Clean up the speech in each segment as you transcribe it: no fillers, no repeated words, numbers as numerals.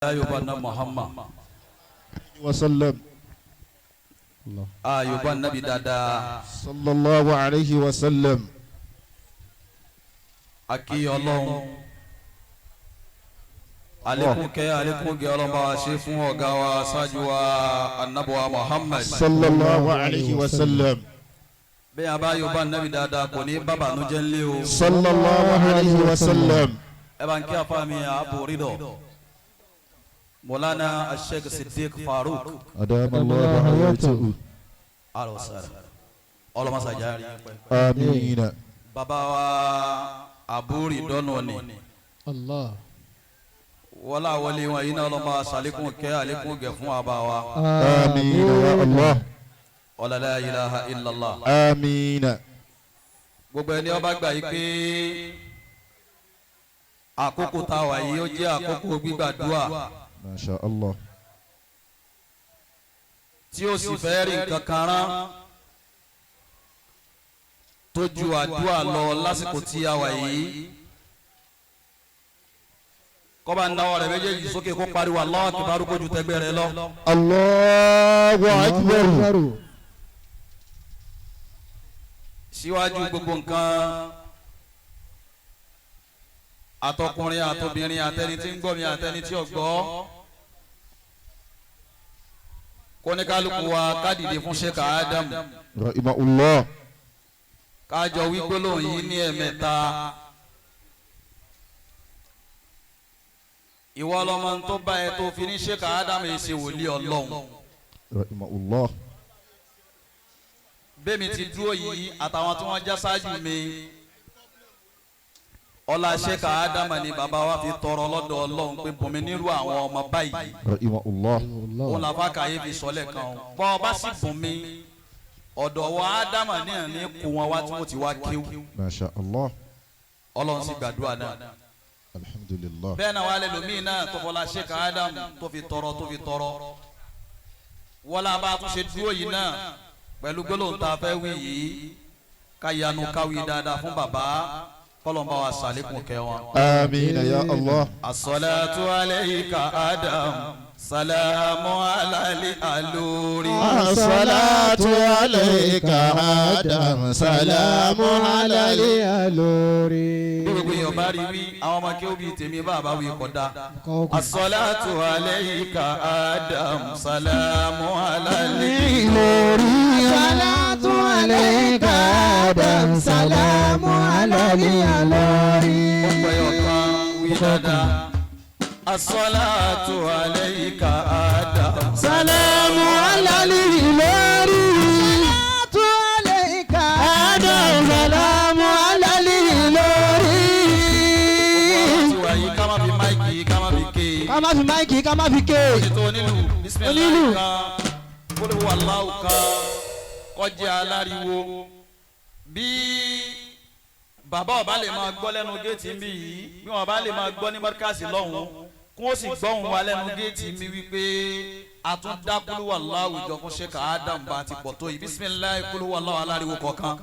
Yorùbá na Muhammad. Wasallam. A Yorùbá nabi dáadáa. Sallallahu alayhi wa sallam. A kí Ọlọ́run, alekun kẹ́, alekun gẹ́, Ọlọ́run bá wa ṣe fún ọ̀gá wa, ṣáájú wa, anabuwa Muhammad. Sallallahu alayhi wa sallam. Bẹ́ẹ̀ a bá Yorùbá nabi dáadáa, kò ní bá bànújẹ́ ńlẹ̀ o. Sallallahu alayhi wa sallam. Ẹ bá ń kí afa mi àbúrí dọ̀, Mọ̀lánà Sheikh Siddiq Farouk. Adama Allahu hayatahu. Alosara ọlọmọsàjà rí pẹ́. Amiina. Bàbá wa àbúrí dọ́nù ni. Allah. Wọlá wọlé wọn yìí náà, ọlọmọ sàlékún kẹ́, àlékún gẹ̀ fún àbá wa. Amiina ya Allah. Wala la ilaha illallah. Amiina. Gbogbo ẹni ọba gbà yìí pé àkókò tá a wà yìí, ó jẹ́ àkókò gbígbàdúà, Masha Allah. tí ó sì fẹ́ rí nǹkan kan rán tó ju àdúà lọ lásìkò tí a wà yìí, kọ́ba ń dáwọ́ rẹ̀ méjèèjì sókè, kó pariwo Allahu akbar kó ju tẹgbẹ́ rẹ̀ lọ. Allahu akbar. Síwájú gbogbo nǹkan, àtọkùnrin, àtobìnrin, àtẹni tí ń gbọ́ mi, àtẹni tí ò gbọ́, kóníkálukú wa ká dìde fún Sheikh Adam. Rahimahullah. Kájọ wí gbólóhùn yìí ní ẹ̀mẹ́ta. Ìwọ ọlọmọ tó bá ẹ tó fi ní Sheikh Adam yìí ṣe wòlíì Ọlọ́run. Rahimahullah. Bẹ́ẹ̀mi ti dúró yìí, àtàwọn tí wọ́n já ṣáájú mi, ọlá Sheikh Adam ni bàbá wa fi tọrọ lọ́dọ̀ Ọlọ́run pé bùnmi nírú àwọn ọmọ báyìí. Rahimahullah. Òun làfa kàyéfì sọlẹ̀ kan o, bọ́ ọ bá sì bùnmi ọ̀dọ̀ wa Ádámà ní ní kó wọn wá tí wọ́n ti wá kéwú. Masha Allah. Ọlọ́run sì gbàdúrà náà. Alhamdulillah. Bẹ́ẹ̀ náà wà lẹ́ lómi náà tó fọlá Sheikh Adam tó fi tọrọ, tó fi tọrọ wọlé abá tó ṣe dúró yìí náà pẹ̀lú gbólóhùn tá a fẹ́ wí yìí, ká yanu káwí dáadáa fún bàbá, kọ́lọ́mbà wa sàlékún kẹ́ wọn. Amiina ya Allah. As-salatu alayka Adam, salamu alali aluri. As-salatu alayka Adam, salamu alali. Alori. Bí gbogbo èèyàn bá rí wí, àwọn ọmọ kí ó bí tèmi bá bá wí kọ́ da. As-salatu alayka Adam, salamu alali. Lórí. Salatu alayka Adam, salamu alali alori. Ọ̀pọ̀ ẹ̀yọ̀ kan wí dáadáa. As-salatu alayka Adam. Salamu alali lórí. Salatu alayka Adam, salamu alali lórí. Ti wà yìí, ká má fi máìkì, ká má fi ké. Ká má fi máìkì, ká má fi ké. Ètò onílù, bisimilayi Onílù. kan, kólé wàláwù kan, kọjá aláriwo. Bí bàbá ọba lè máa gbọ́ lẹ́nu géètì mi yìí, bí wọn bá lè máa gbọ́ ní mọ́ríkàsì lọ́hùn-ún, kún ó sì gbọ́hùn wa lẹ́nu géètì mi wípé àtúndákúlù wàláwù jọ fún Sheikh Adam bá ti pọ̀ tó yìí. Bisimilayi, kúlù wàláwù aláriwo kọ̀ọ̀kan.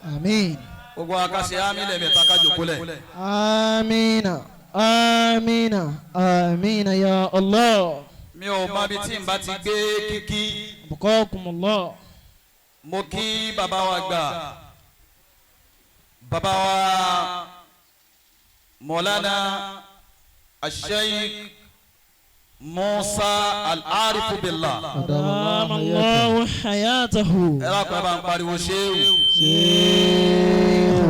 Àmín. Gbogbo akásẹ̀ àmì lẹ́mẹ̀ta kájò kólẹ̀. Amina. Amina. Amina ya Allah. Mi ò mọ ibi tí n bá ti gbé kíkí. Bukakumullah. Mo kí bàbá wa gbà, bàbá wa Mọ̀lánà Sheikh Musa Al-Arifu Billah. أدام الله حياته. Ẹ lápẹ́ bá ń pariwo ṣéwù. شيخ.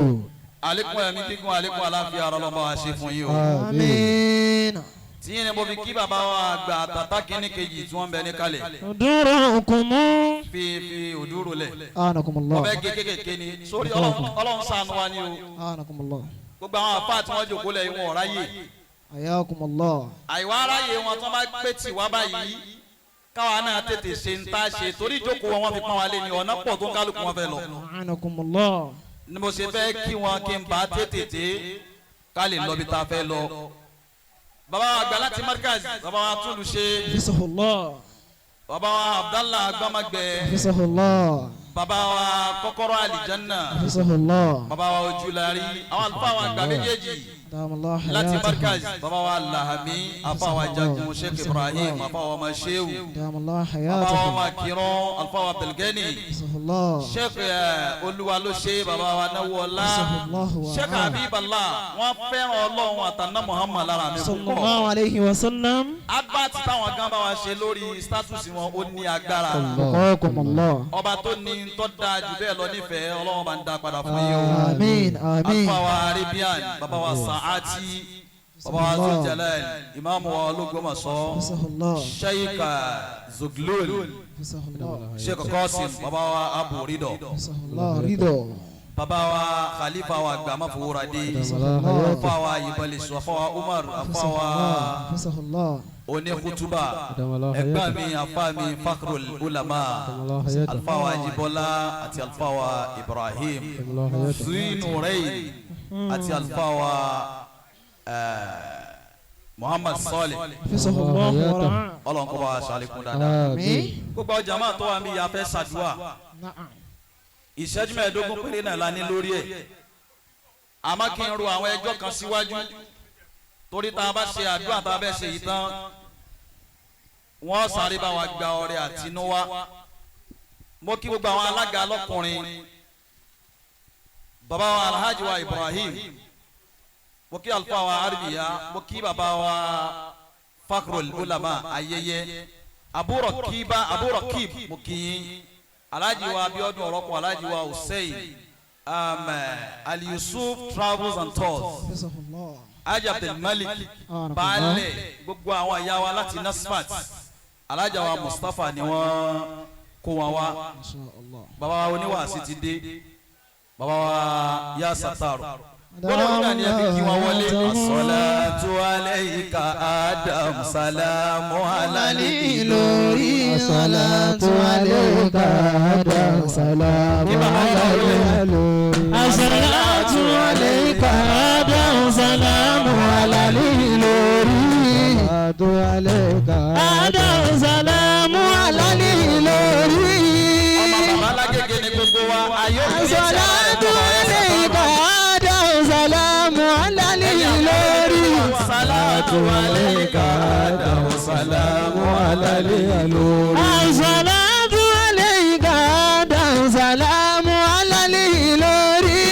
Àlékún ẹ̀mí gígùn, àlékún àláfíà, ọlọ́mọ wa ṣe fún yín o. آمين. Tí yín ni mo fi kí bàbá wa àgbà tàtà kínní kejì tí wọ́n ń bẹ ní kalẹ̀. دركم. Fi òdúró lẹ̀. أنكم الله. Ọbẹ̀ gé kékèké ni sórí Ọlọ́run. Ọlọ́run ṣàánú wa ni o. أنكم الله. Gbogbo àwọn àfáà tí wọ́n jòkó lẹ̀, ìwọ̀n ọ̀ráyè. حياكم الله. Àìwá aráyè wọn tí wọn bá pé tì wá báyìí, káwa náà tètè ṣe ń tá a ṣe, torí ìjókòó wọn, wọn fi pọ́n wa lé ní ọ̀nà pọ̀ tó ń kálukú wọn fẹ́ lọ. أنكم الله. Ni mo ṣe fẹ́ kí wọn kí n bá tètè dé, ká lè lọ bí tá a fẹ́ lọ. Bàbá wa àgbà láti Markaz, bàbá wa túlù ṣe, حفظه الله. bàbá wa Abdallah Agbamagbẹ. حفظه الله. Bàbá wa kọ́kọ́rọ́ àlìjánná. Hafizahullah. Bàbá wa ojúlarí. Àwọn àlùfáà wa àgbà méjèèjì. Adamallah Láti hayatahu. Markaz, bàbá wa Lahami, àfa wa Jagun Sheikh Ibrahim, àfa wa ọmọ Shehu, Adamallah bàbá wa hayatahu. ọmọ Kiran, àlùfáà wa Abdulgani. Hafizahullah. Sheikh olúwa ló ṣe bàbá wa náwó ọlá. Hafizahullah wa Sheikh Habiballah, wọ́n fẹ́ràn Ọlọ́run àtàná Muhammad lára mi púpọ̀. Sallallahu alayhi wa sallam. Advert táwọn gan bá wa ṣe lórí status wọn ó ní agbára. Baqakumullah. Ọba tó ní tó dáa jù bẹ́ẹ̀ lọ nífẹ̀ẹ́ Ọlọ́run bá ń dá padà fún yín o. Àmín àmín. Alfa wa Arabian, bàbá wa Sa'ati, bàbá wa Zuljalal, ìmáàmù wa Ológbòmọ̀ṣọ́, Hafizahullah. Sheikh Zuglul, Hafizahullah. Sheikh Qasim, bàbá wa Abu Rido, Hafizahullah. Ridho. bàbá wa Khalifa wa Gbàmáfowórade, Hafizahullah. alfa wa Yibalisu, alfa wa Umar, alfa wa Hafizahullah. Oníkutuba, ẹ̀gbọ́n mi, afa mi Fakhrul Ulama, alfa wa Ajibola àti alfa wa Ibrahim Zuinurain àti alfa wa Muhammad Saleh. Hafizahullah wa ra'ah. Ọlọ́run kó bá wa ṣàlékún dáadáa. Àmín. Gbogbo ọjà máa tó wa mi yà fẹ́ ṣàdúà. Na'am. Ìṣẹ́jú 15 péré náà la ní lórí ẹ̀. Àmọ́ kí n ro àwọn ẹjọ́ kan síwájú torí tá a bá ṣe àdúrà tá a bẹ́ ṣe yìí tán, wọ́n sáré bá wa gba ọrẹ àtinúwá. Mo kí gbogbo àwọn alága lọ́kùnrin, bàbá wa Alhaji wa Ibrahim, mo kí alfa wa Arbiya, mo kí bàbá wa Fakhrul Ulama ayẹyẹ Aburo Kiba Aburo Kib, mo kí yín Alhaji wa Abiodun Ọ̀rọ̀kọ̀, Alhaji wa Hussein, Ali Yusuf Travels and Tours, Hafizahullah. Haji Abdul Malik baálẹ̀, gbogbo àwọn ìyá wa láti Nasfat, Alhaji wa Mustapha ni wọ́n kó wọn wá. Masha Allah. Bàbá wa oníwàásí ti dé, bàbá wa ya Sataru gbọ́dọ̀ náà ni ẹbí kí wọ́n wọlé. As-salatu alayka Adam salamu alayhi. Lórí As-salatu alayka Adam salamu Kí bàbá yìí wọlé. alayhi. As-salatu alayka Adam salamu alayhi lórí. As-salatu alayka Adam salamu alayhi lórí. Ọmọ bàbá alágége ni gbogbo wa ayé òkú yẹn ti ara rẹ̀ As-salatu bàbá ya alayka Sataru. Adam salamu alayhi lórí. Salatu alayka Adam salamu alayhi. As-salatu alayka Adam salamu alayhi lórí.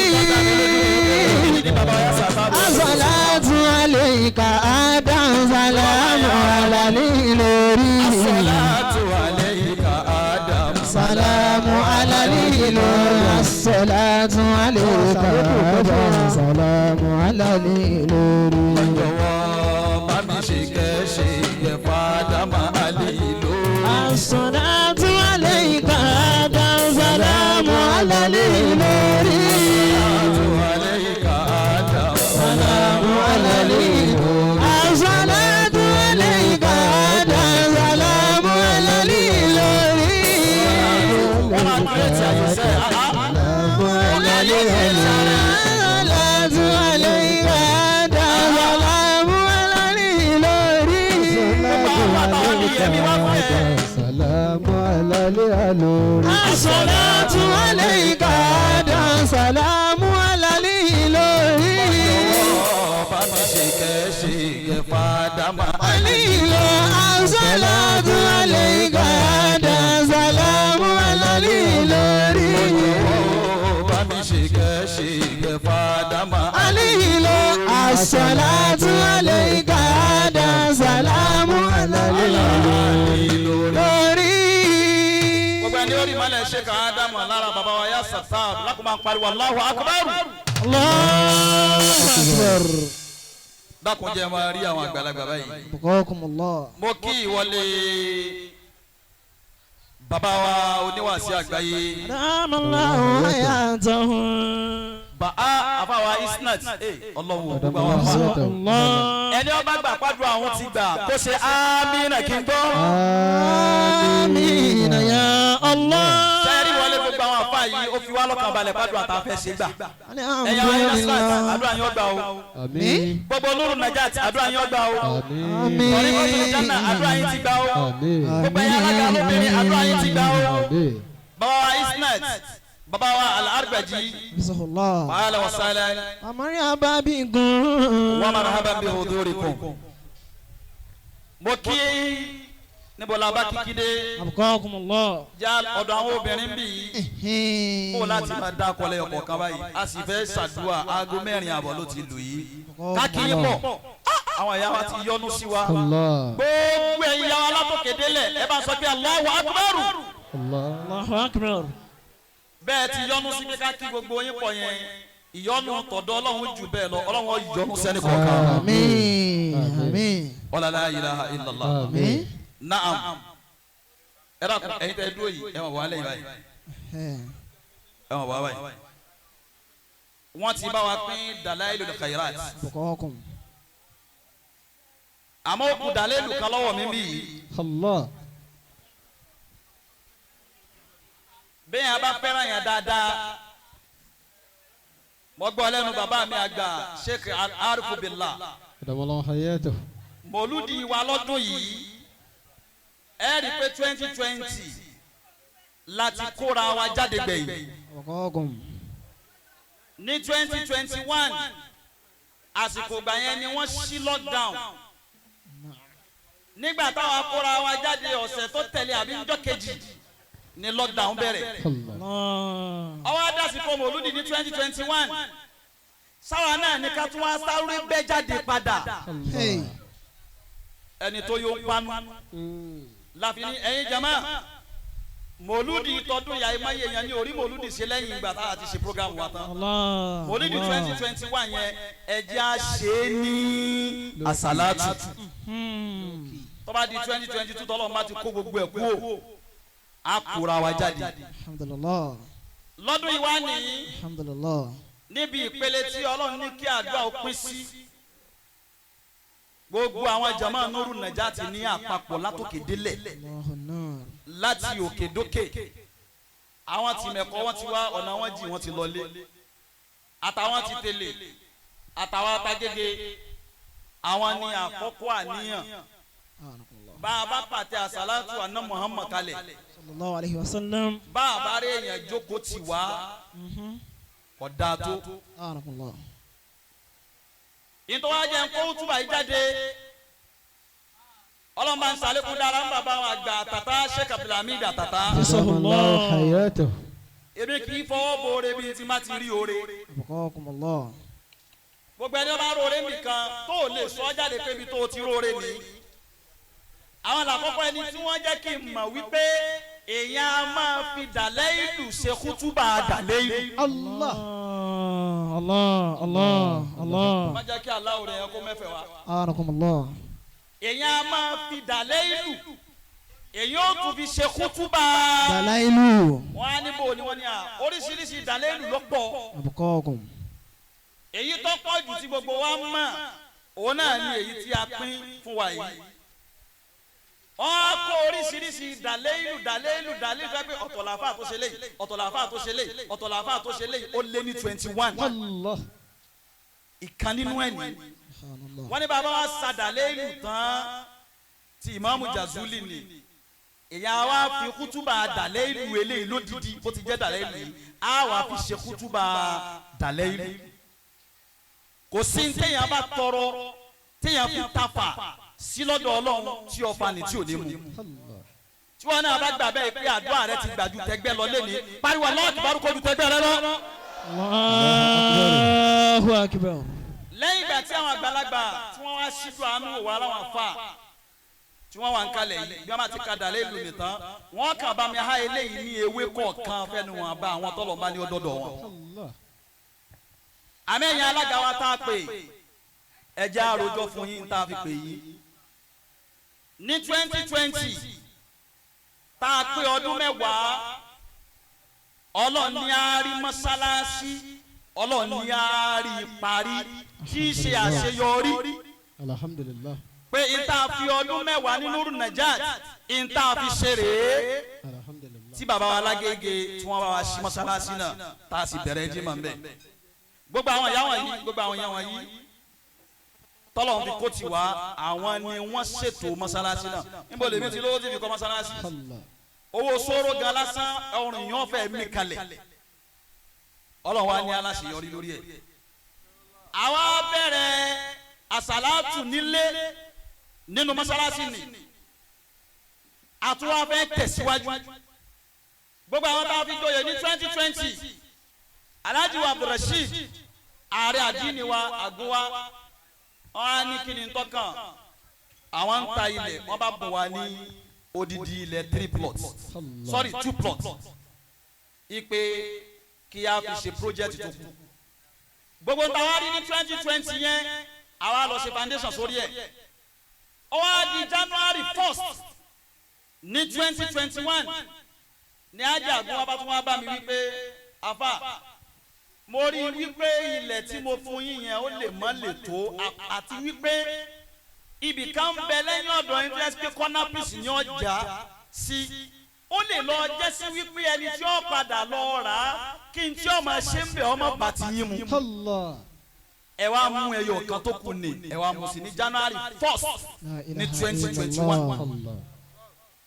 Ní bàbá ya Sataru. As-salatu alayka Adam salamu alayhi lórí. As-salatu alayka Adam Salamu alayhi lórí. As-salatu alayka Adam salamu alayhi lórí. Jọ̀wọ́ bá mi ṣe kẹ́ ṣe yẹ fàdámà àlè lórí. As-salatu alayka Adam salamu alayhi lórí. As-salatu alayka Adam Salamu alayhi lórí. As-salatu alayka Adam salamu alayhi lórí. Wọ́n máa kírètì àyè sẹ́. As-salatu alayka Adam salamu alayhi lórí. Salamu alayhi. As-salatu alayka Adam salamu alayhi lórí. Bá mi ṣe kẹ́ ṣe yẹ fàdámà Alilo as-salatu alayka Adam salamu alayhi lórí. Bá mi ṣe kẹ́ ṣe yẹ fàdámà Alilo as-salatu alayka Adam salamu alayhi lórí. Gbogbo ẹni ó rí malẹ̀ ṣe kàn án dámọ̀ lára bàbá wa ya Sattar lákùn máa ń pariwo Allahu Akbar. Allahu akbar. Dákun jẹ́ máa rí àwọn àgbàlagbà báyìí. Baqakumullah. Mo kí ìwọlé bàbá wa oníwàásí àgbáyé. Adamallahu hayatahu. Bàá àfàwà Isnat ọlọ́run gbogbo àwọn àfà. Allah. Ẹni ọba gbà pàdùn àwọn ti gbà kó ṣe ámínà kí n gbọ́. Àmín ya Allah. Sẹ́yìn wọlé gbogbo àwọn àfà yìí ó fi wá lọ́kàn balẹ̀ pàdùn àtàfẹ́ ṣe gbà. Ẹ̀yin àwọn Isnat àdúrà yín ó gbà o. Àmín. Gbogbo Nuru Najat àdúrà yín ó gbà o. Àmín. Ọ̀rẹ́ Mọ́tò Jánà àdúrà yín ti gbà o. Àmín. Gbogbo ẹ̀yin alága lóbìnrin àdúrà yín ti gbà o. Àmín. Baba wa Isnat, baba wa Al-Arbaji, Bismillah. ahlan wa sahlan Marhaba bikum. wa marhaban bi hudurikum. Mo kí níbo la bá kíkí dé. Abqakumullah. Já ọ̀dọ̀ àwọn obìnrin bí yìí kó láti máa dá akọlẹ̀ ọkọ̀ kan báyìí, a sì fẹ́ ṣàdúrà. 4:30 ló ti lù yìí. Káàkiri pọ̀, àwọn ìyá wa ti yọ́nú sí wa. Allah. Gbogbo ẹ̀yin ìyá wa látòkè délẹ̀, ẹ bá sọ pé Allahu Akbar. Allah. Allahu akbar. Bẹ́ẹ̀ ti yọ́nú sí pé ká kí gbogbo yín pọ̀ yẹn, ìyọ́nú tọ̀dọ̀ Ọlọ́run jù bẹ́ẹ̀ lọ. Ọlọ́run yọ́nú sẹ́ni kọ̀ọ̀kan. Àmín. Àmín. Wala la ilaha illallah. Àmín. Naam, ẹ dàkún, ẹ̀yin tẹ́ dúró yìí, ẹ wà wà lẹ́yìn báyìí, ẹ wà wà báyìí. Wọ́n ti bá wa pín dalailul khairat. Abqakum. Àmọ́ ó kù dalailu kan lọ́wọ́ mi bí yìí. Allah. Bẹ́ẹ̀ yẹn bá fẹ́ràn yẹn dáadáa, mo gbọ́ lẹ́nu bàbá mi àgbà Sheikh Arifu Billah. Adamallahu hayatahu. Mọ̀lúdi wa lọ́dún yìí, ẹ rí i pé 2020 láti kóra wa jáde gbẹ̀yìn. Abqakum. Ní 2021, àsìkò ìgbà yẹn ni wọ́n ṣí lockdown. Nígbà táwa kóra wa jáde, ọ̀sẹ̀ tó tẹ̀lé àbí ńjọ́ kejì ni lockdown bẹ̀rẹ̀. Allah. Allah. Ọwọ́ adásìkò mọ̀lúdi ní 2021, sáwa náà ní ká tún wá sáré bẹ́ jáde padà. Hey. Ẹni tó yóò ń panu láfi ní ẹ̀yin jama, mọ̀lúdi tọdún yà, ẹ má yẹ yẹn ní orí mọ̀lúdi ṣe lẹ́yìn ìgbà tá a ti ṣe program wa tán. Allah. Mọ̀lúdi 2021 yẹn, ẹ jẹ́ á ṣe é ní àsálàtù. Tó bá di 2022, tọ́lọ́run bá ti kó gbogbo ẹ̀ kú o, á kóra wa jáde. Alhamdulillah. Lọ́dún yìí wá nìyí, Alhamdulillah. níbi ìpele tí Ọlọ́run ní kí àdúrà ó pín sí, gbogbo àwọn jama Nuru Najati ní àpapọ̀ látòkè délẹ̀, Allahu nur. láti òkè dókè, àwọn tí mẹ̀kọ́ wọ́n ti wá, ọ̀nà wọn jì, wọ́n ti lọlé, àtàwọn ti tẹ̀lé, àtàwọn atagége, àwọn ní àkọ́kọ́ àníyàn. Anakallah. Bá a bá pàtẹ àsálàtù àná Muhammad kalẹ̀, Sallallahu alayhi wa sallam. bá a bá rí èèyàn jókòó tì wá, kò dáa tó. Anakallah. Ìtọ́wá jẹ́ ń kó túbà yìí jáde, ọlọ́mọba ń sàlékún dára ń bàbá wa àgbà tata Sheikh Abdulhamid Àtàtà. Adamallahu hayatahu. Èmi kì í fọwọ́ bo ore bíi tí má ti rí ore. Abqakumullah. Gbogbo ẹni bá róore nìkan tó o lè sọ jáde pé ibi tó o ti róore ni. Àwọn làkọ́kọ́ ẹni tí wọ́n jẹ́ kí n mọ̀ wípé èèyàn á máa fi dàlẹ́ ìlú ṣe kútúbà dàlẹ́ ìlú. Allah. Allah. Allah. Allah. Má jẹ́ kí aláwọ̀ rẹ̀ yẹn kó mẹ́fẹ̀ẹ́ wa. Anakumullah. Èèyàn á máa fi dàlẹ́ ìlú, èèyàn ó tún fi ṣe kútúbà. Dalailu. Wọ́n á níbo ni wọ́n ní à oríṣiríṣi dàlẹ́ ìlú ló pọ̀. Abqakum. Èyí tó pọ̀ jù tí gbogbo wa mọ̀, òun náà ni èyí tí a pín fún wa yìí. Wọ́n á kó oríṣiríṣi dàlẹ́ìlù dàlẹ́ìlù dàlẹ́ìlù fẹ́ pé ọ̀tọ̀ làáfà tó ṣe léyìí, ọ̀tọ̀ làáfà tó ṣe léyìí, ọ̀tọ̀ làáfà tó ṣe léyìí, ó lé ní 21. Allah. Ìkan nínú ẹ̀ ní. Subhanallah. Wọ́n ní bàbá wa sa dàlẹ́ìlù tán tí ìmáàmù Jazuli ni, ìyá wa fi kútúbà dàlẹ́ìlù eléyìí lódìdí bó ti jẹ́ dàlẹ́ìlù yìí, á wà fi ṣe kútúbà dàlẹ́ìlù. Kò sí ní téèyàn bá tọrọ, téèyàn fi tafa sí lọ́dọ̀ Ọlọ́run tí ọba ní tí ò ní mu. Allah. Tí wọn náà bá gbà bẹ́ẹ̀ pé àdúrà rẹ ti gbà ju tẹgbẹ́ lọ lẹ́ni, pariwo Allahu Akbar kó ju tẹgbẹ́ rẹ lọ. Allahu akbar. Lẹ́yìn ìgbà tí àwọn àgbàlagbà tí wọ́n wá síjú àánú wò wá láwọn àfa tí wọ́n wà ń kalẹ̀ yìí, bí wọ́n bá ti ka dàlẹ́ ìlú nìtàn, wọ́n kàn bá mi há eléyìí ní ewé kọ̀ọ̀kan fẹ́nu wọn bá àwọn tọ́lọ̀ bá ní ọdọ́dọ̀ wọn. Allah. Àmì ẹ̀yin alága wa tá a pè, ẹjẹ́ àròjọ fún yín tá a fi pè yín ní 2020 tá a pé ọdún 10, Ọlọ́run ní a rí mọ́sálásí, Ọlọ́run ní a rí parí, tí í ṣe àṣeyọrí. Alhamdulillah. Pé n tá fi ọdún 10 ní Nuru Najat, n tá fi ṣe rèé. Alhamdulillah. Tí bàbá wa lágége tí wọ́n bá wa ṣí mọ́sálásí náà, tá a sì bẹ̀rẹ̀ jímọ̀ ń bẹ̀, gbogbo àwọn ìyá wọ̀nyí, gbogbo àwọn ìyá wọ̀nyí tọ́lọ́run fi kó tiwa, àwọn ni wọ́n ṣètò mọ́sálásí náà. Níbo lèmi ti lówó tí fi kọ́ mọ́sálásí? Allah. Owó sóró gan lásán, ọrùn yẹn fẹ́ mí kalẹ̀. Ọlọ́run wa ní aláṣeyọrí lórí ẹ̀. Àwa bẹ̀rẹ̀ àsàlátù nílé, nínú mọ́sálásí ni àtúwá fẹ́ tẹ̀síwájú. Gbogbo àwọn tá a fi joyè ní 2020, Alhaji wa Abdulrasheed, ààrẹ àdínní wa àgúnwá, wọn á ní kí ni tọ́kàn àwọn ń ta ilẹ̀. Wọ́n bá bùn wá ní odidi ilẹ̀ three plots, sorry, two plots, ipe kí a fi ṣe project tó kù. Gbogbo ń ta wá rí ní 2020 yẹn, àwa lọ ṣe foundation sórí ẹ̀. Ó wá di January 1st ní 2021 ní ajá àgún wa bá tún wá bá mi wípé, "Afa, mo rí i wípé ilẹ̀ tí mo fún yín yẹn, ó lè mọ́ lè tó, àti wípé ibì kan ń bẹ lẹ́yìn ọ̀dọ̀ yín tó yẹ pé corner piece ní ọjà sí, ó lè lọ jẹ́ sí wípé ẹni tí ó padà lọ rà á, kí n tí ó máa ṣe ń bẹ̀ ọmọ bàtí yín mu. Allah. Ẹ wá mú ẹyọ kan tó kù ní, ẹ wá mú sí ní January 1st La ní ilaha 2021." Allah.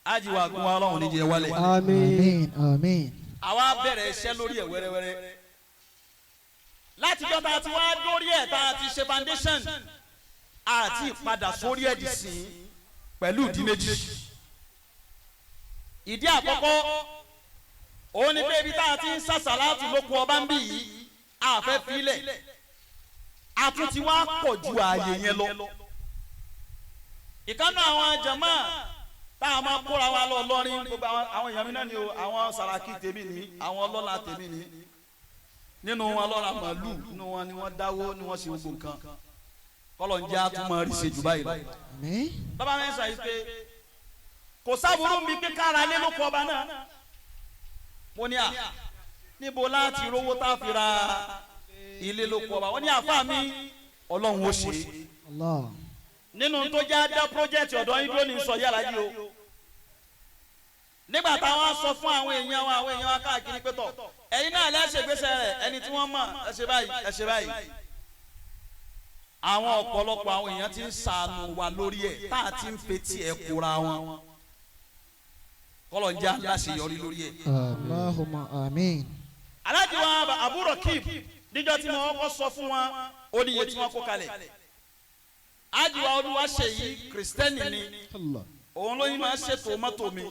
Ajiwa gun wa, Ọlọ́run níjẹ wálẹ̀. Àmín. Àmín, àmín. Àwa bẹ̀rẹ̀ iṣẹ́ lórí ẹ̀ wẹ́rẹ́wẹ́rẹ́. Láti jọ́ tá a ti wá dórí ẹ̀, tá a ti ṣe foundation, àti ìpadà sórí ẹ̀ dì sí pẹ̀lú ìdí méjì. Ìdí àkọ́kọ́ òun ni pé ibi tá a ti ń sàṣàlátù lóko ọba ń bì yìí, àfẹ́ filẹ̀, a tún ti wá pọ̀ ju ààyè yẹn lọ. Ìkànnì àwọn jàmáà tá a máa kóra wa lọ lọrin, gbogbo àwọn èèyàn mi náà ni o, àwọn Sàràkí tèmi ni, àwọn ọlọ́lá tèmi ni. Nínú wọn lọ́ra màálù, nínú wọn ni wọ́n dáwó, ni wọ́n ṣe gbogbo nǹkan. Kọ́lọ̀ ń jẹ́ àtúmọ̀ rí ṣe jù báyìí lọ. Àmín. Bàbá mi sọ yìí pé kò sábúrú mi pé kára lé lóko ọba náà. Mo ní à níbo láti rówó tá a fi ra ilé lóko ọba? Wọ́n ní, "Àfa mi, Ọlọ́run ó ṣe é." Allah. Nínú tó jẹ́ dá project ọ̀dọ́ yín dúró ní sọ yàrá yìí o. Nígbà táwọn sọ fún àwọn èèyàn wa káàkiri pé tọ̀, ẹ̀yin náà lẹ́sẹ̀ gbèsè rẹ̀, ẹni tí wọ́n mọ̀, ẹ ṣe báyìí, ẹ ṣe báyìí. Àwọn ọ̀pọ̀lọpọ̀ àwọn èèyàn ti ń sànù wa lórí ẹ̀, tá a ti ń fetí ẹ̀ kóra wọn. Kọ́lọ̀ ń jẹ́ aláṣeyọrí lórí ẹ̀. Àmín. Allahumma àmín. Aláàjì wa àbúrò kíp, níjọ́ tí wọ́n kọ́ sọ fún wọn, ó ní iye tí wọ́n kó kalẹ̀. Ájì wa olúwa ṣèyí, kìrìsìtẹ́nì ni. Allah. Òun ló yín máa ṣètò mọ́tò mi.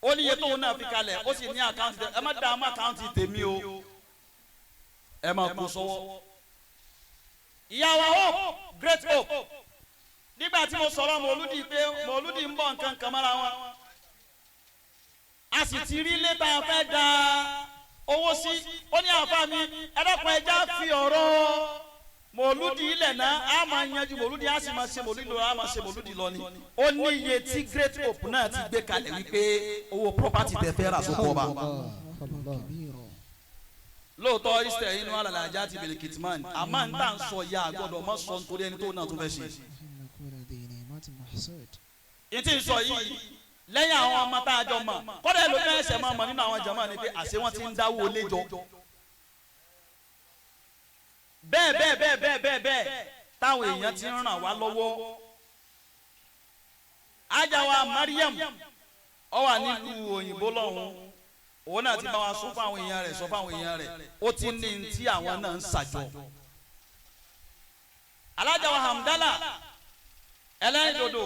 Ó ní iye tóun náà fi kalẹ̀, ó sì ní account. Ẹ má dá mọ́ account tèmi o, ẹ máa kó sọ́wọ́. Ìyá wa Hope, Great Hope, nígbà tí mo sọ̀rọ̀ mọ̀lúdì pé mọ̀lúdì ń bọ̀, nǹkan kan mọ́ra wọn, a sì ti rí létà fẹ́ da owó sí. Ó ní, "Àfa mi, ẹ dákun, ẹja fi ọ̀rọ̀ mọ̀lúdì ilẹ̀ náà, a máa yanjú mọ̀lúdì, a sì máa ṣe mọ̀lúdì lọ, a máa ṣe mọ̀lúdì lọ ni." Ó ní iye tí Great Hope náà ti gbé kalẹ̀ wípé owó property tẹ fẹ́ rà sóko ọba. Allah. Allah. Lóòótọ́, easter inú alàlàjá ti bèrè kìtìmán, àmọ́ n tà ń sọ ya gbọ́dọ̀ mọ́ sọ nítorí ẹni tó náà tó fẹ́ ṣe. N tí ń sọ yìí, lẹ́yìn àwọn ọmọ tá a jọ mọ̀, kọ́dà ẹlòmíràn ẹsẹ̀ máa mọ̀ nínú àwọn jàmáà ni pé àṣé wọ́n ti ń dáwó lé jọ. Bẹ́ẹ̀ bẹ́ẹ̀ bẹ́ẹ̀ bẹ́ẹ̀ bẹ́ẹ̀ bẹ́ẹ̀ táwọn èèyàn ti ń ràn wá lọ́wọ́. Ajáwa Mariam, ó wà nílùú òyìnbó lọ́hùn, òun náà ti bá wa sọ fún àwọn èèyàn rẹ̀, sọ fún àwọn èèyàn rẹ̀, ó ti ní ní tí àwọn náà ń ṣàjọ. Alájà wa Hamdala ẹlẹ́rìndòdò,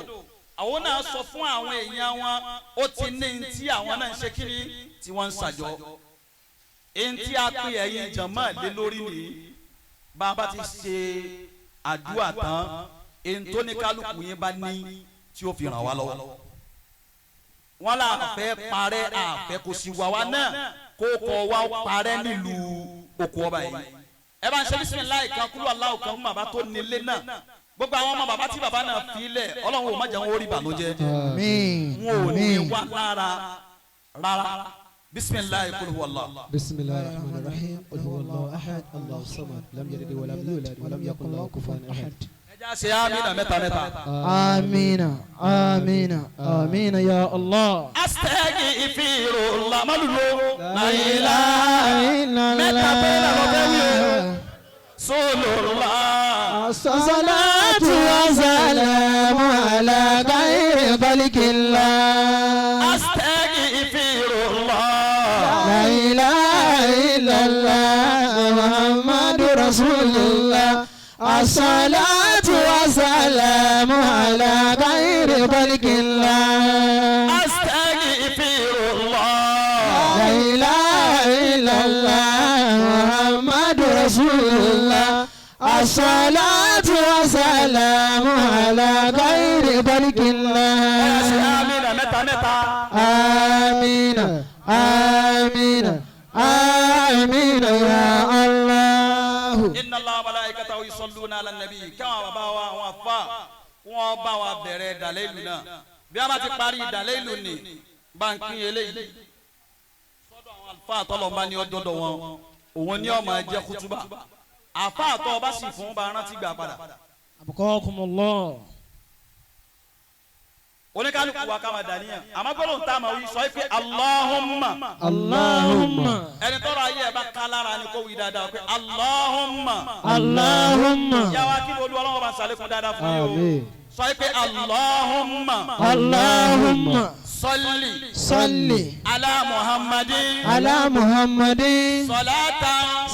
àwọn náà sọ fún àwọn èèyàn wọn, ó ti ní ní tí àwọn náà ń ṣe kíni tí wọ́n ń ṣàjọ. Èyí tí a pè ẹ̀yin jàmáà lé lórí nìyí. Bá a bá ti ṣe àdúrà tán, èyí tó ní kálukú yín bá ní tí ó fi ràn wá lọ́wọ́, wọn là fẹ́ parẹ́, àfẹ́ kò sí wà wá náà kó kọ́ wa parẹ́ nílùú oko ọba yìí. Ẹ bá ń ṣe bísímìláì kan, kúrò aláwọ̀ kan fún bàbá tó nílé náà, gbogbo àwọn ọmọ bàbá tí bàbá náà fi lẹ̀. Ọlọ́run ò má jẹ́ wọn ó rí ìbànújẹ́. Àmín. Wọn ò ní Àmín. wá lára rárá. Bisimilayi, kul huwa Allah. بسم الله الرحمن الرحيم. قل هو الله أحد، الله الصمد، لم يلد ولم يولد ولم يكن له كفوا أحد. Ẹ já ṣe amina mẹ́ta mẹ́ta. آمين، آمين، آمين يا الله. Astaghfirullah malulo. لا إله إلا Mẹ́ta péré là lọ fẹ́ wí o. الله. Sololá. الصلاة والسلام على خير خلق الله. Astaghfirullah. الصلاة والسلام على خير خلق الله. أستغفر الله. لا إله إلا الله محمد رسول الله. الصلاة والسلام على خير خلق Ẹ ṣe الله. آمين mẹ́ta mẹ́ta. آمين آمين آمين يا الله. إن الله وملائكته يصلون على النبي. Káwọn bàbá wa, àwọn afa, wọ́n bá wa bẹ̀rẹ̀ dàlẹ́lù náà. Bí a bá ti parí dàlẹ́lù ni báńkì eléyìí sọ́dọ̀ àwọn àlùfáà tọ́lọ̀ bá ní ọdọ́dọ̀ wọn, òun ní ó máa jẹ́ kútúbà. Àfa àtọ́ ọba sì fún bá rántí gbà padà. أبقاكم الله. Oníkálukú wa ká máa dàníyàn, àmọ́ gbọ́dọ̀ tá a máa wí sọ pé اللهم. اللهم. Ẹni tọ́rọ ayé ẹ̀ bá ká lára ni kó wí dáadáa pé اللهم. اللهم. Yàrá kí olú ọlọ́wọ́ bá ń sàlékún dáadáa fún yín o. آمين. Sọ pé اللهم. اللهم. صل. صل. على محمد. على محمد. صلاة.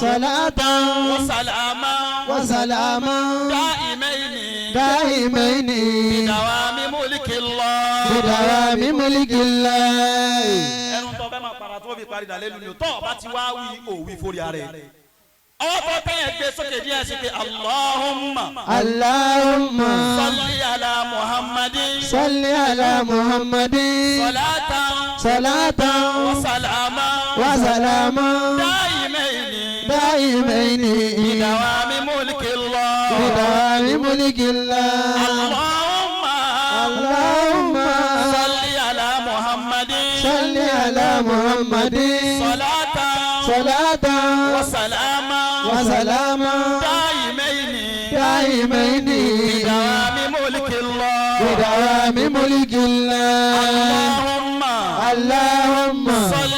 صلاة. وسلاما. وسلاما. دائمين. دائمين. بدوام ملك الله. بدوام ملك الله. Ẹnu tó fẹ́ máa para tó fi parí dàlẹ́ lu ni o. Tọ́ ọ bá ti wá wí òwì fórí ara ẹ̀. Ọwọ́ tó tẹ̀yẹ̀ gbé sókè díẹ̀ sí pé اللهم. اللهم. صل على محمد. صل على محمد. صلاة. صلاة. وسلاما. وسلاما. دائمين. دائمين. بدوام ملك الله. بدوام ملك الله. اللهم. اللهم. صل على محمد. صل على محمد. صلاة. صلاة. وسلاما. وسلاما. دائمين. دائمين. بدوام ملك الله. بدوام ملك الله. اللهم. اللهم. صل.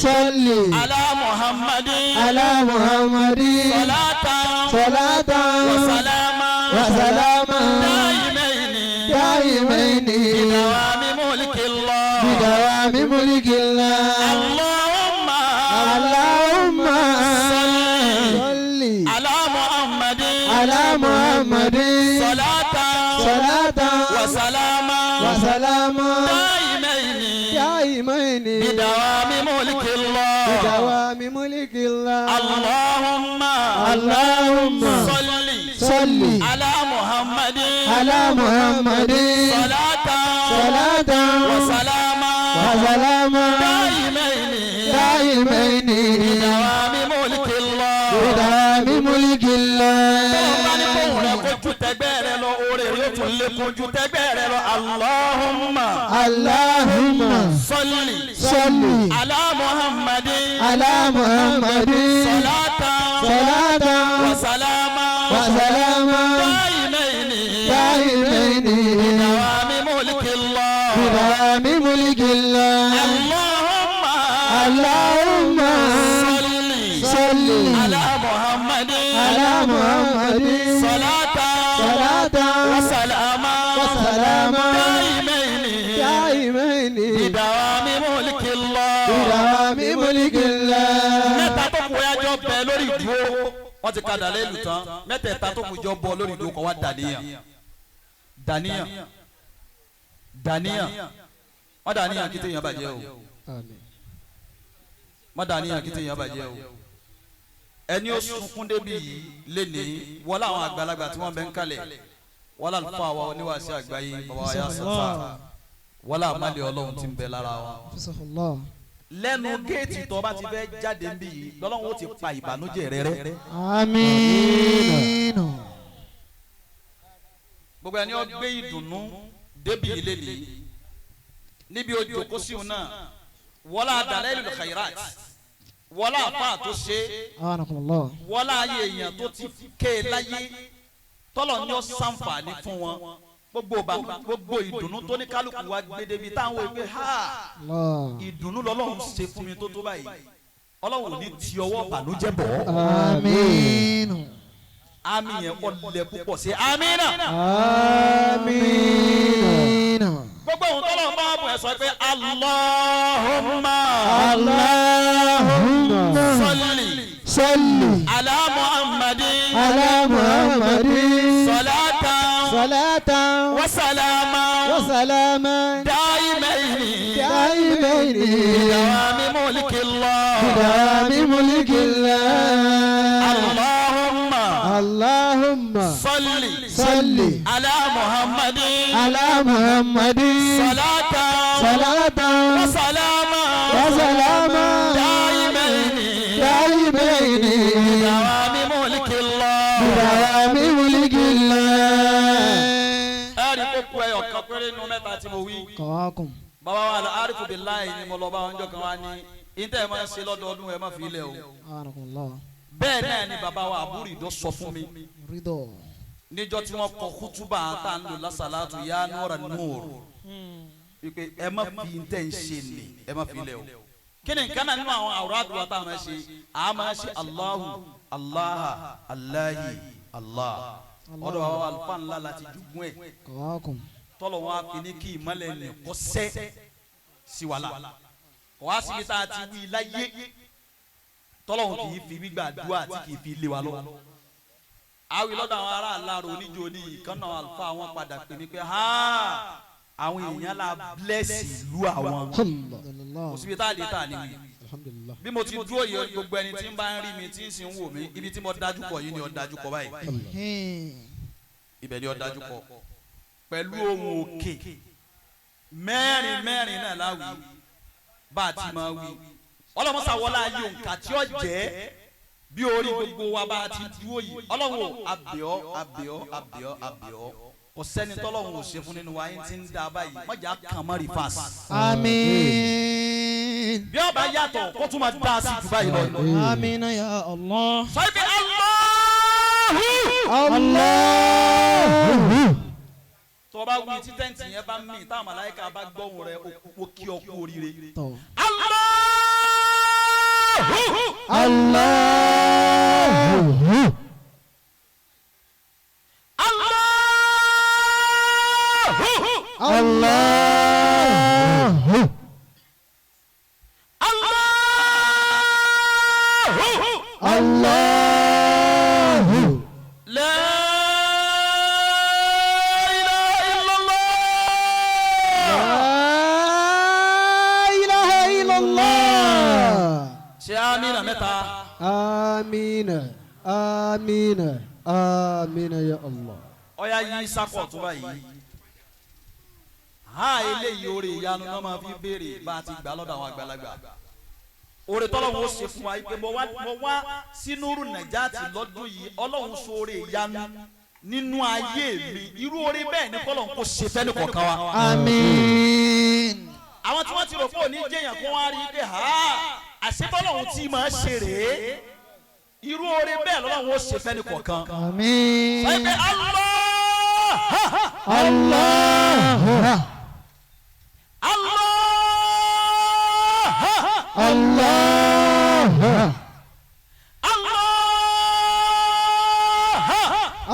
صل. على محمد. على محمد. صلاة. صلاة. وسلاما. وسلاما. دائمين. دائمين. بدوام ملك الله. بدوام ملك الله. اللهم. اللهم. صل. صل. على محمد. على محمد. صلاة. صلاة. وسلاما. وسلاما. دائمين. دائمين. بدوام ملك الله. بدوام ملك الله. اللهم. اللهم. صل. صل. على محمد. على محمد. صلاة. صلاة. وسلاما. وسلاما. دائمين. دائمين. بدوام ملك الله. بدوام ملك الله. Bá ní kóhùn rẹ kó ju tẹgbẹ́ rẹ lọ, oore yóò tún lékún ju tẹgbẹ́ rẹ lọ. اللهم. اللهم. صل. صل. على محمد. على محمد. صلاة. صلاة. وسلاما. وسلاما. دائمين. دائمين. بدوام ملك الله. بدوام ملك الله. اللهم. اللهم. صل. صل. على محمد. على محمد. صلاة. صلاة. وسلاما. وسلاما. دائمين. دائمين. بدوام ملك الله. بدوام ملك الله. Mẹ́ta tó kù yá jọ bẹ lórí ìdúró. Wọ́n ti ka dàlẹ́ ìlú tán, mẹ́tẹ̀ẹ̀ta tó kù jọ bọ lórí ìdúró kọ́ wá dàníyàn, dàníyàn, dàníyàn. Wọ́n dàníyàn kí téèyàn bàjẹ́ o. آمين. Wọ́n dàníyàn kí téèyàn bàjẹ́ o. Ẹni ó sunkún débi yìí lénìí, wọ́n láwọn àgbàlagbà tí wọ́n bẹ ń kalẹ̀, wọ́n lálùfáà wa oníwàásí àgbáyé, bàbá wa yà sọ́tà, wọ́n làmàlẹ́ Ọlọ́run ti ń bẹ lára wa. حفظه الله. Lẹ́nu géètì tó bá ti fẹ́ jáde ń bí yìí lọ́lọ́run ó ti pa ìbànújẹ́ rẹ rẹ́. آمين. Gbogbo ẹni ó gbé ìdùnnú débi ilé nìyí níbi ojú kó síun náà, wọlá dalailul khairat, wọlá àfa tó ṣe, أعانكم الله. wọlá ayé èèyàn tó ti ké e láyé tọ́lọ̀ ní ó sànfàní fún wọn, gbogbo gbogbo ìdùnnú tó ní kálukú wa gbé débi táwọn ìgbé ha. الله. Ìdùnnú lọ́lọ́run ṣe fún mi tó tó báyìí, Ọlọ́run ò ní ti ọwọ́ bànújẹ́ bọ̀. آمين. Àmín yẹn ọlẹ púpọ̀ sí àmín náà. آمين. Gbogbo ohun tọ́lọ̀ bá bọ̀ ẹ̀ sọ pé اللهم. اللهم. صل. صل على محمد على محمد صلاة صلاة وسلاما وسلاما دائمين دائمين بدوام ملك الله بدوام ملك الله. اللهم اللهم صل صل على محمد على محمد صلاة صلاة وسلاما وسلاما دائمين دائمين بدوام ملك الله. بدوام ملك الله. Ẹ̀rí kókó ẹyọ kan péré nínú mẹ́ta tí mo wí. قواكم. Bàbá wa lọ arifu bilayi ni mo lọ bá wọn jọ kan wá ní ìtẹ́ ẹ̀ máa ń ṣe lọ́dọọdún, ẹ̀ má fi ilẹ̀ o. أعانكم الله. Bẹ́ẹ̀ náà ni bàbá wa àbúrò ìdó sọ fún mi رضا. níjọ́ tí wọ́n kọ kútúbà tá à ń lò lásàlátù yá núra núr wípé ẹ má fi tẹ́ ń ṣe nì, ẹ má fi ilẹ̀ o. Kí ni nǹkan náà nínú àwọn àwòrán àdúrà tá a máa ṣe? A máa ṣe Allahu Allaha Allahi Allah. Ọ̀dọ̀ bàbá wa àlùfáà ńlá láti jogún ẹ̀. قواكم. Tọ́lọ̀ wọn á fi ní kí ìmọ̀lẹ̀ ní kọ́ sẹ́ sí wa la kọ́ wá síbi tá a ti wí láyé tọ́lọ̀ wọn kì í fi gbígbà dúà tí kì í fi lé wa lọ. Àwí lọ́dọ̀ àwọn ará àlárò oníjó ní ìkànnà àlùfáà wọn padà pè mí pé ha, àwọn èèyàn la bless ìlú àwọn. Allah. الله. Kò síbi tá a lè tà níwì. Alhamdulillah. Bí mo ti dúró yìí, gbogbo ẹni tí ń bá ń rí mi tí ń sì ń wò mí, ibi tí mo dájú kọ yìí ni ó dájú kọ báyìí. Ibẹ̀ ni ó dájú kọ pẹ̀lú ohun òkè mẹ́rin mẹ́rin náà láwì bá a ti máa wí. Ọlọ́mọsá wọlé ayé òǹkà tí ó jẹ́ bí orí gbogbo wa bá a ti dúró yìí. Ọlọ́run ò abẹ́ọ́ abẹ́ọ́ abẹ́ọ́ abẹ́ọ́. Kò sẹ́ni tọ́lọ́run ò ṣe fún nínú wa yín tí ń da báyìí mọ̀jà kàn mọ́ rí fas. آمين. Bí ó bá yàtọ̀, kó tún máa dá a sí jù báyìí lọ. آمين يا الله. Sọ pé Allahu. Allahu. Tó o bá wí tí tẹ́ǹtì yẹn bá mì, táwọn màláíkà bá gbọ́hùn rẹ̀, ó kí ọ kú oríire. طب. Allahu. Allahu. Allahu. Allahu. Allahu. Allahu. La ilaha illallah. La ilaha illallah. Ṣé amínà mẹ́ta. Amina. Amina. Amina ya Allah. Ọ̀ya yí sákọ̀ tó báyìí. Ha, eléyìí oore ìyanu náà máa fi béèrè bá a ti gbà lọ́dọ̀ àwọn àgbàlagbà. Oore tọ́lọ́run ó ṣe fún wa yìí pé mo wá sínú Nàìjáàtì lọ́dún yìí, Ọlọ́run sọ oore ìyanu nínú ayé mi. Irú oore bẹ́ẹ̀ ni kọ́lọ́run kò ṣe fẹ́ ní kọ̀ọ̀kan wa. آمين. Àwọn tí wọ́n ti rò pé òní jẹ́yàn kó wá rí i pé ha, àṣebọ́lọ́run tí máa ṣe rèé. Irú oore bẹ́ẹ̀ lọ́lọ́run ó ṣe fẹ́ ní kọ̀ọ̀kan. آمين. Sọ pé Allah. Allah. Allah. Allah. Allah. Allah. Allah.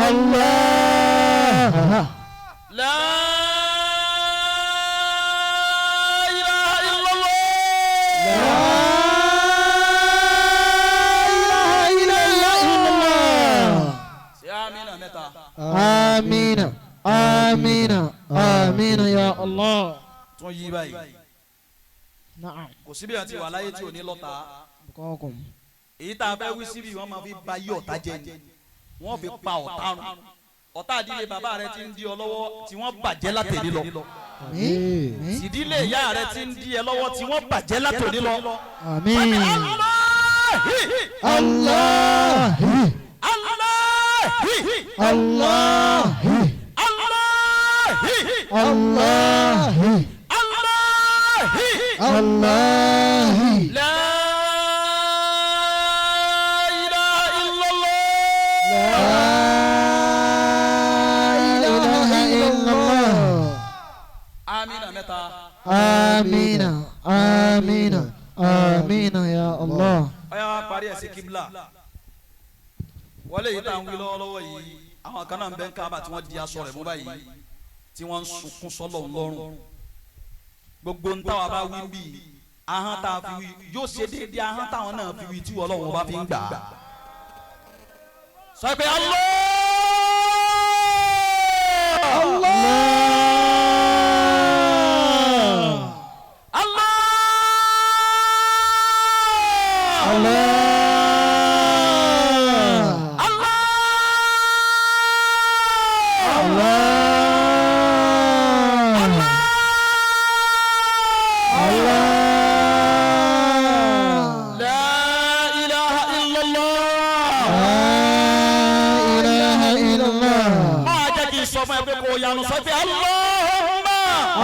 Allah. La ilaha illallah. La ilaha illallah. Ṣé amínà mẹ́ta. آمين آمين آمين يا الله. Tún yí báyìí. نعم. Kò síbi àti wà láyé tí ò ní lọ́ta. بقاكم. Èyí tá a fẹ́ wí síbi, wọ́n máa fi ba yí ọ̀tá jẹ́ ni. Wọ́n fi pa ọ̀tá run. Ọ̀tá àdílé bàbá rẹ ti ń di ọ lọ́wọ́ tí wọ́n bàjẹ́ látẹ̀lé lọ. آمين. Tìdílé ìyá rẹ ti ń di ẹ lọ́wọ́ tí wọ́n bàjẹ́ látòní lọ. آمين. Allahi. Allah. Allahi. Allah. Allahi. Allah. Allahi. Allah. La ilaha illallah. La ilaha illallah. Amina mẹ́ta. آمين آمين آمين يا الله. Ọ̀yá wa parí ẹ̀ sí kíbla. Wọlé yìí tá à ń wí lọ́wọ́lọ́wọ́ yìí, àwọn kan náà ń bẹ ń kábà tí wọ́n di aṣọ rẹ̀ mú báyìí, tí wọ́n ń sunkún sọ́lọ̀ ńlọ́rùn. Gbogbo ń táwa bá wí bí ahọ́n tá a fi wí yóò ṣe déédéé ahọ́n táwọn náà fi wí tí Ọlọ́run bá fi ń gbà á. Sọ pé Allah. Allah. Allah. Allah. Allah. Allah. Allah. La ilaha illallah. La ilaha illallah. Máa jẹ́ kí n sọ fún ẹ pé kò yanu sọ pé Allahumma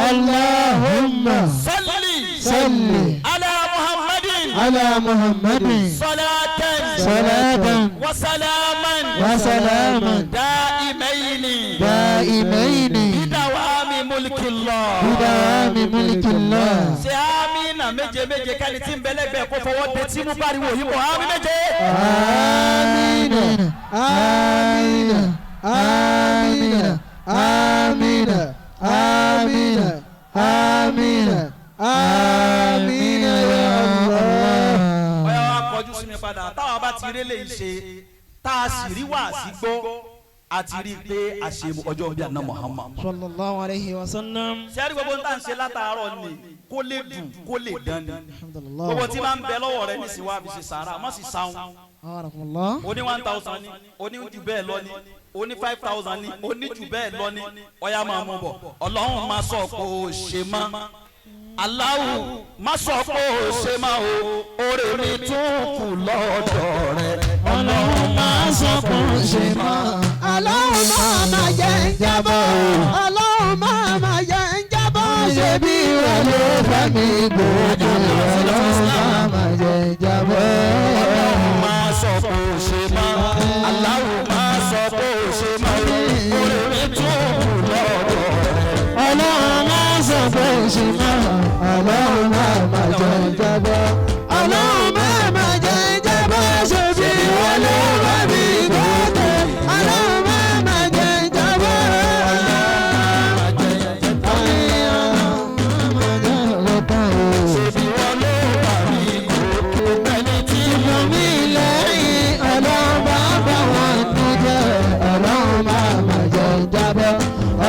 Allahumma salli salli ala Muhammadin ala Muhammadin salatan salatan wa salaman wa salaman daimaini daimaini bidawami mulkillah. bidawami mulkillah. Ṣé amina méje méje kẹ́ni tí ń bẹ lẹ́gbẹ̀ẹ́ kó fọwọ́ de tí mú pariwo yìí mọ̀ àmì méje. Amina, amina, amina, amina, amina, amina, amina ya Allah. Ọ̀yá wa kọjú sí mi padà táwa bá ti rélé ṣe tá a sì rí wàásì gbọ́ a ti rí i pé a ṣe ọjọ́ bíi àná Muhammad. Sallallahu alayhi wa sallam. Sẹ́rí gbogbo ń tà ń ṣe látàárọ̀ ni kó lè dùn kó lè dán ni. Alhamdulillah. Gbogbo tí máa ń bẹ lọ́wọ́ rẹ nísìnyí wá fi ṣe sàárà má sì sáwọn. Barakallah. Oní 1000 ni, oní jù bẹ́ẹ̀ lọ ni, oní 5000 ni, oní jù bẹ́ẹ̀ lọ ni, ọ̀yá máa mú bọ̀. Ọlọ́run máa sọ pé ó ṣe mọ́. Aláwù má sọ pé ó ṣe mọ́ o, oore mi tún kù lọ́dọ̀ rẹ. Ọlọ́run máa sọ pé ó ṣe mọ́. Ọlọ́run máa ma jẹ́ ń jábọ̀. Ọlọ́run máa ma jẹ́ ń jábọ̀. Ṣé bí wọ́n ló fẹ́ mi gbòógì? Ọlọ́run máa ma jẹ́ jábọ̀. Ọlọ́run máa sọ pé ó ṣe mọ́. Aláwù máa sọ pé ó ṣe mọ́ o, oore mi tún kù lọ́dọ̀ rẹ. Ọlọ́run máa sọ pé ó ṣe mọ́. Ọlọ́run máa ma jẹ́ jábọ̀. Ọlọ́run máa ma jẹ́ jábọ̀. Ṣé bí wọ́n ló fẹ́ mi gbòógì? Ọlọ́run máa ma jẹ́ jábọ̀. Ṣé bí wọ́n ló bá mi gòkè ẹni tí mo Mi lẹ́yìn Ọlọ́run bá bá wọn tún jẹ́. Ọlọ́run máa ma jẹ́ jábọ́.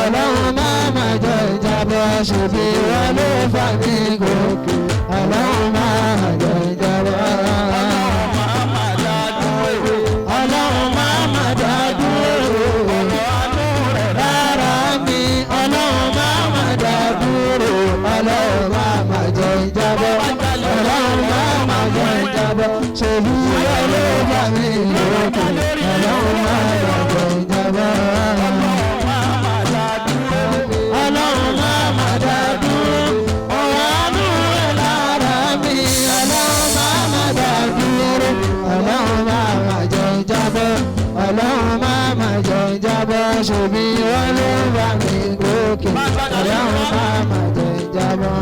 Ọlọ́run máa ma jẹ́ jábọ́. Ṣèbí wọn ló fà mí gòkè. Ọlọ́run máa ma jẹ́ jábọ́. máa máa dá dúró. Ọlọ́run máa ma dá dúró. Ọ̀rọ̀ àánú rẹ̀ Rárá mi, Ọlọ́run máa ma dá dúró. Ọlọ́run máa ma jẹ́ jábọ́. Ọlọ́run máa ma jẹ́ jábọ́. Ṣèbí wọn ló fà mí gòkè. Ọlọ́run máa ma jẹ́ jábọ́. máa máa dá dúró. Ọlọ́run máa ma dá dúró. Ọ̀rọ̀ àánú rẹ̀ lára mi. Ọlọ́run máa ma dá dúró. Ọlọ́run máa ma jẹ́ jábọ́. Ọlọ́run máa ma jẹ́ jábọ́. Ṣèbí wọn ló bá mi gòkè. Ọlọ́run máa ma jẹ́ jábọ́.